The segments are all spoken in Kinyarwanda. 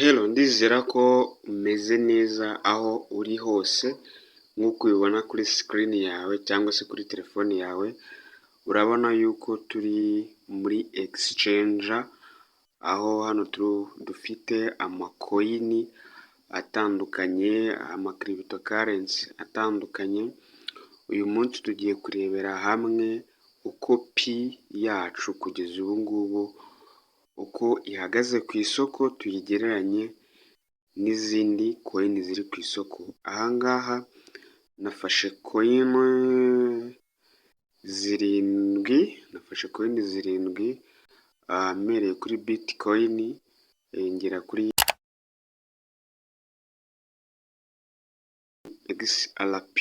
Hello, ndizera ko umeze neza aho uri hose. Nk'uko ubibona kuri screen yawe cyangwa se kuri telefone yawe, urabona yuko turi muri exchange, aho hano dufite amacoin atandukanye, amacryptocurrency atandukanye. Uyu munsi tugiye kurebera hamwe uko Pi yacu kugeza ubu ngubu uko ihagaze ku isoko, tuyigereranye n'izindi coin ziri ku isoko. Aha ngaha nafashe coin zirindwi, nafashe coin zirindwi mpereye kuri Bitcoin ngera kuri XRP.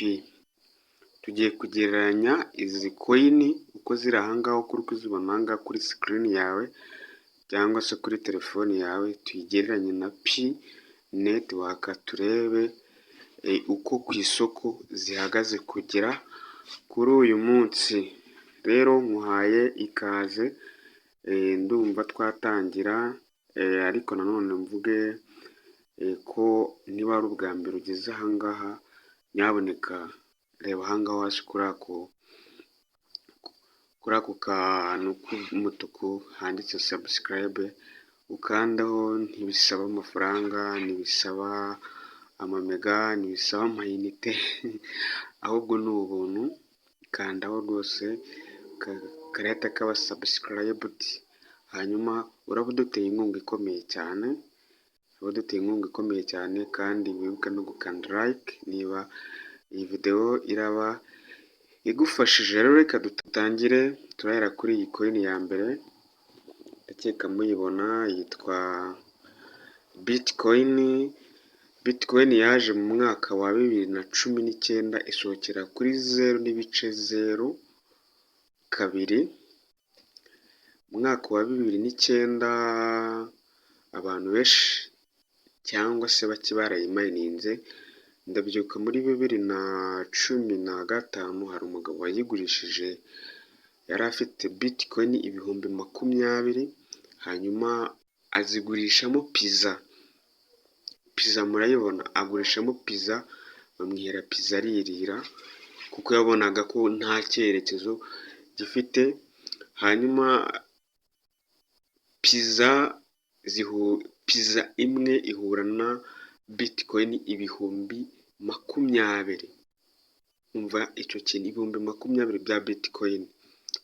Tugiye kugereranya izi coin uko ziri aha ngaha, uko uri kuzibona aha ngaha kuri screen yawe cyangwa se kuri telefone yawe, tuyigereranye na Pi Network, turebe uko ku isoko zihagaze kugera kuri uyu munsi. Rero nkuhaye ikaze, ndumva twatangira, ariko nanone mvuge ko niba ari ubwa mbere ugeze aha ngaha, nyabuneka reba aha ngaha hasi kuri ako kantu k'umutuku handitse subscribe, ukandeho. Ntibisaba amafaranga, ntibisaba amamega, ntibisaba amayinite, ahubwo ni ubuntu. Kandaho rwose karahita kaba subscribed, hanyuma uraba uduteye inkunga ikomeye cyane, uraba uduteye inkunga ikomeye cyane. Kandi wibuke no gukanda like niba iyi videwo iraba igufashije. Rero reka dutangire, turahera kuri iyi coin ya mbere, ndakeka muyibona, yitwa Bitcoin. Bitcoin yaje mu mwaka wa 2019, isohokera kuri 0.02. Mu mwaka wa 2009 abantu benshi cyangwa se bake barayimininze. Ndabyibuka muri 2015 hari umugabo wayigurishije, yari afite Bitcoin 20,000, hanyuma azigurishamo pizza. Pizza murayibona, agurishamo pizza, bamwihera pizza aririra, kuko yabonaga ko nta cyerekezo gifite. Hanyuma pizza imwe ihura na Bitcoin 20,000. Umva icyo kintu, 20,000 bya Bitcoin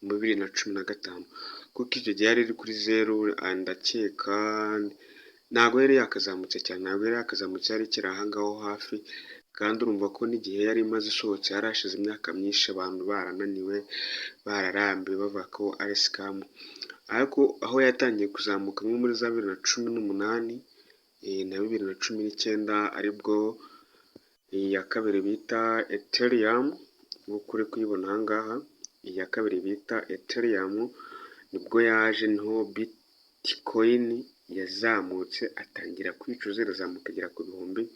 muri 2015, kuko icyo gihe yari iri kuri zeru. Ndakeka ntabwo yari yakazamutse cyane, ntabwo yari yakazamutse, yari ikiri aho ngaho hafi. Kandi urumva ko n'igihe yari imaze isohotse yari hashize imyaka myinshi, abantu barananiwe, bararambiwe, bavuga ko ari scam. Ariko aho yatangiye kuzamuka nko muri za 2018 na 2019, aribwo iya kabiri bita Ethereum, nk'uko uri kuyibona aha ngaha, iya kabiri bita Ethereum nibwo yaje, niho Bitcoin yazamutse, atangira kwicuza, irazamuka igera ku 3000.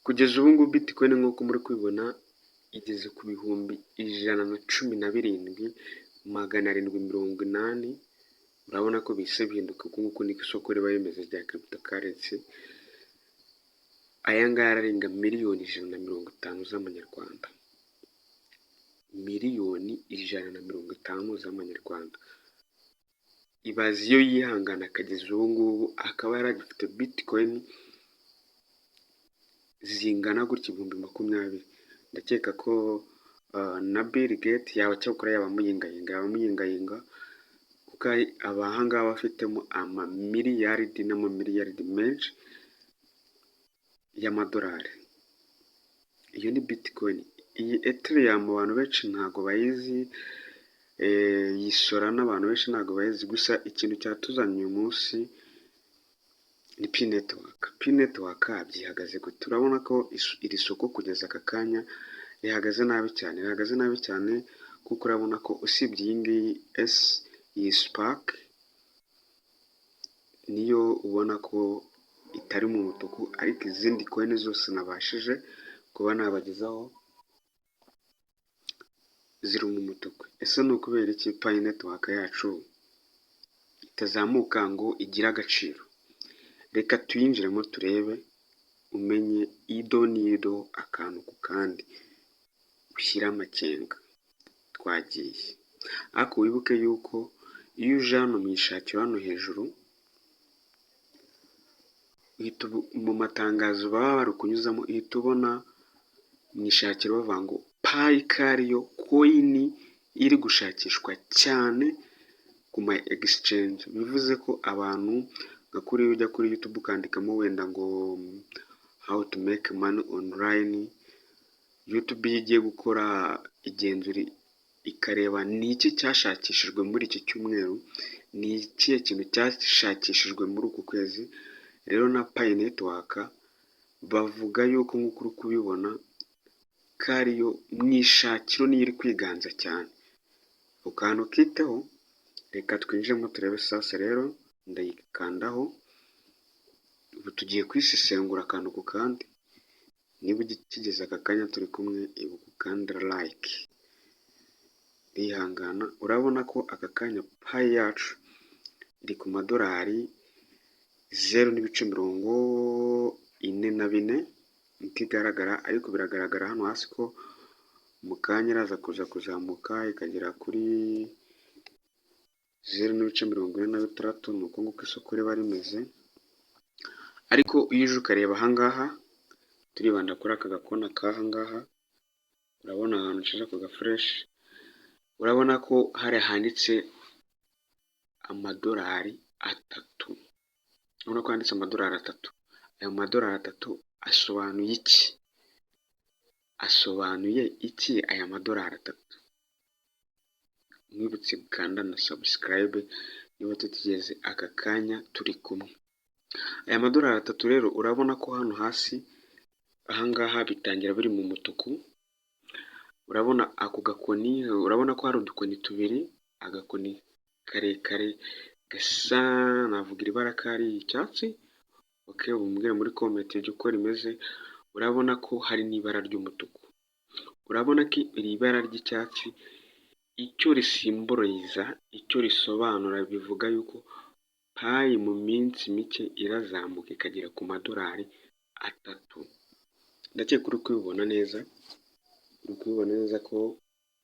Kugeza ubu ngubu Bitcoin, nk'uko muri kubibona, igeze ku 117,780. Urabona ko bihise bihinduka. Uku nguku niko isoko riba rimeze rya cryptocurrency. Aya ngaya ararenga miliyoni 150 z'amanyarwanda, miliyoni 150 z'amanyarwanda. Ibaze iyo yihangana akageza ubu ngubu akaba yari agifite Bitcoin zingana gutya 20,000. Ndakeka ko na Bill Gates yaba, cyakora yaba amuyingayinga, yaba amuyingayinga, kuko aba ngaba afitemo amamiliyaridi n'amamiliyaridi menshi y'amadolari. Iyo ni Bitcoin. Iyi Ethereum abantu benshi ntabwo bayizi, iyi Solana abantu benshi ntabwo bayizi. Gusa ikintu cyatuzanye uyu munsi ni Pi Network. Pi Network byihagaze gute? Urabona ko iri soko kugeza aka kanya rihagaze nabi cyane, rihagaze nabi cyane, kuko urabona ko usibye iyi ngiyi esi, iyi Spark niyo ubona ko itari mu mutuku, ariko izindi coin zose nabashije kuba nabagezaho ziri mu mutuku. Ese ni ukubera iki Pi Network yacu itari mu mutuku? itazamuka ngo igire agaciro? Reka tuyinjiremo turebe, umenye ido n'ido, akantu ku kandi, ushyire amakenga. Twagiye. Ariko wibuke yuko iyo uje hano mu ishakiro hano hejuru, mu matangazo baba bari kunyuzamo, uhita ubona mu ishakiro bavuga ngo Pi ko ariyo coin iri gushakishwa cyane ku ma exchange. Bivuze ko abantu nka kuriya ujya kuri YouTube ukandikamo wenda ngo "how to make money online", YouTube iyo igiye gukora igenzura ikareba ni iki cyashakishijwe muri iki cyumweru, ni ikihe kintu cyashakishijwe muri uku kwezi. Rero na Pi Network bavuga yuko, nk'uko uri kubibona, ko ariyo mu ishakiro niyo iri kwiganza cyane. Ako kantu ukiteho. Reka twinjiremo turebe. Sasa rero ndayikandaho, ubu tugiye kuyisesengura akantu ku kandi. Niba ukigeze aka kanya turi kumwe, ibuka ukanda like. Ndihangana, urabona ko aka kanya Pi yacu iri ku madolari 0.44, niko igaragara. Ariko biragaragara hano hasi ko mu kanya iraza kuza kuzamuka ikagera kuri 0.46. Ni uko nguko isoko riba rimeze. Ariko iyo uje ukareba aha ngaha, turibanda kuri aka gakona k'aha ngaha, urabona ahantu nshyize ako gaflèche, urabona ko hariya handitse amadolari 3. Urabona ko handitse amadolari 3. Ayo madolari 3 asobanuye iki? Asobanuye iki aya madolari 3? Mwibutse gukanda na subscribe niba tutigeze aka kanya turi kumwe. Aya madolari 3 rero, urabona ko hano hasi ahangaha bitangira biri mu mutuku. Urabona ako gakoni? Urabona ko hari udukoni tubiri, agakoni karekare gasa, navuga iri bara ko ari icyatsi, okay, umbwire muri comment uko rimeze. Urabona ko hari n'ibara ry'umutuku. Urabona ko iri bara ry'icyatsi icyo risimboliza, icyo risobanura, bivuga yuko Pi mu minsi mike irazamuka ikagera ku madolari 3. Ndakeka uri kubibona neza, uri kubibona neza ko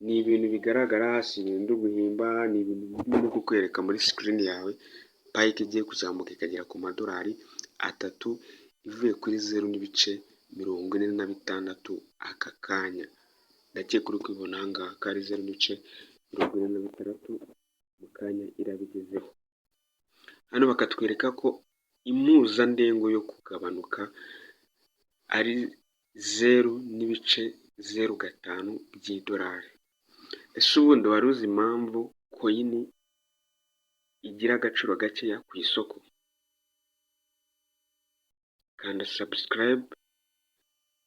ni ibintu bigaragara, si ibintu ndi guhimba, ni ibintu ndimo kukwereka muri screen yawe. Pi ko igiye kuzamuka ikagera ku madolari 3, ivuye kuri 0.46 aka kanya. Ndakeka uri kubibona aha ngaha ko ari 0.46, mu kanya irabigezeho. Hano bakatwereka ko impuzandengo yo kugabanuka ari 0.05 by'idolari. Ese ubundi wari uzi impamvu coin igira agaciro gakeya ku isoko? Kanda subscribe,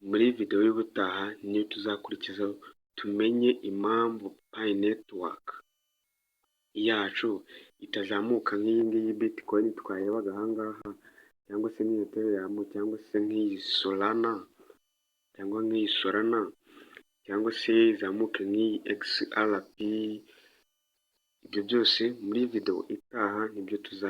muri videwo y'ubutaha niyo tuzakurikizaho, tumenye impamvu Pi Network yacu itazamuka nk'iyi ngiyi Bitcoin twarebaga aha ngaha, cyangwa se nk'iyi Ethereum, cyangwa se nk'iyi Solana, cyangwa nk'iyi Solana, cyangwa se izamuke nk'iyi XRP. Ibyo byose muri videwo itaha nibyo tuza.